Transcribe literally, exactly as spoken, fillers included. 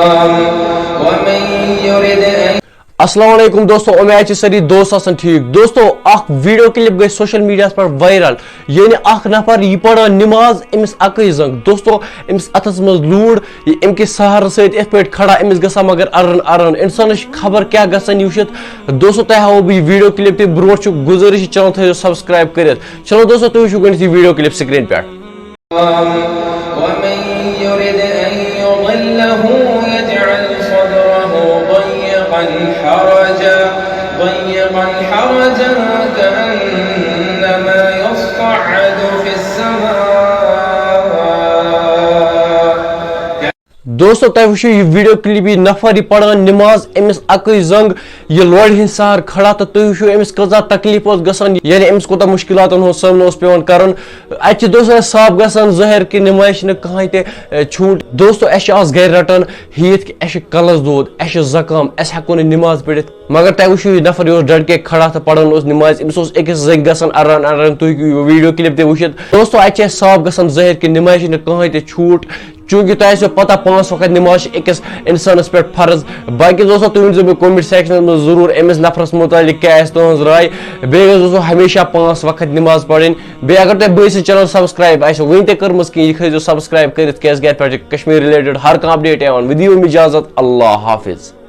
ومن يرد أن السلام علیکم دوستو، امید چھِ سٲری دوست آسان ٹھیٖک۔ دوستو، اکھ ویڈیو کلپ گٔے سوشل میڈیاہس پٮ۪ٹھ وائرل، یعنی اکھ نفر یہِ پران نماز، أمِس اکٕے زنگ۔ دوستو، أمِس اتھس منٛز لوٗر، یہِ امہِ کہِ سہارٕ سۭتۍ یِتھ پٲٹھۍ کھڑا، أمِس گژھان مگر ارن ارن۔ انسانس چھِ خبر کیٛاہ گژھان یہِ وٕچھِتھ۔ دوستو، تۄہہِ ہاوو بہٕ یہِ ویڈیو کلپ تہِ برونٛٹھ، چھُ گُزٲرِش یہِ چینل تھٲیِو سبسکرائب کٔرِتھ۔ چلو دوستو، تُہۍ وٕچھِو گۄڈٕنیتھ یہِ ویڈیو کلپ سکرین پٮ۪ٹھ۔ ومن يرد أن يضله يجعل صدره ضيقا حرجا ضيقا حرجا كأنما يصعد في السماء۔ دوستو، تۄہہِ وٕچھِو یہِ ویڈیو کلپ، یہِ نفر یہِ پران نماز، أمِس اکٕے زنگ، یہِ لورِ ہٕنٛدۍ سہارٕ کھڑا، تہٕ تُہۍ وٕچھِو أمِس کۭژاہ تکلیف اوس گژھان، یعنی أمِس کوٗتاہ مُشکلاتن ہُنٛد سامنہٕ اوس پٮ۪وان کرُن۔ اتہِ چھِ دوستو اَسہِ صاف گژھان ظٲہِر کہِ نمازِ چھِنہٕ کٕہٕنۍ تہِ، اے، چھوٗٹ۔ دوستو، اَسہِ چھِ آز گرِ رٹان ہیٚتھ کہِ اَسہِ چھُ کلس دود، اَسہِ چھُ زکام، اَسہِ ہٮ۪کو نہٕ نماز پٔرِتھ۔ مگر تۄہہِ وٕچھِو یہِ نفر، یہِ اوس ڈٹ کے کھڑا تہٕ پران اوس نماز، أمِس اوس أکِس زنگہِ گژھان اران اران، تُہۍ ہیٚکِو یہِ ویڈیو کلپ تہِ وٕچھِتھ۔ دوستو، اتہِ چھِ اَسہِ صاف گژھان ظٲہِر کہِ نمازِ چھِنہٕ کٕہٕنۍ تہِ چھوٗٹ۔ چوٗنٛکہِ تۄہہِ آسیو پتہ، پانٛژھ وقت نماز چھِ أکِس اِنسانَس پٮ۪ٹھ فرض۔ باقٕے دوستو، تُہۍ ؤنۍزیو مےٚ comment section منٛز ضروٗر، أمِس نفرَس مُتعلِق کیٛاہ آسہِ تُہٕنٛز راے۔ بیٚیہِ گژھِ دوستو ہمیشہ پانٛژھ وقت نماز پَرٕنۍ۔ بیٚیہِ اگر تۄہہِ بٲے سٕنٛز channel subscribe آسہِ وٕنہِ تہِ کٔرمٕژ کِہیٖنۍ، یہِ کھٲلۍزیو subscribe کٔرِتھ، کیٛازِکہِ اَتھ پٮ۪ٹھ چھِ کشمیٖر related ہر کانٛہہ update یِوان۔ وۄنۍ دِیِو أمِس اجازت، اللہ حافظ۔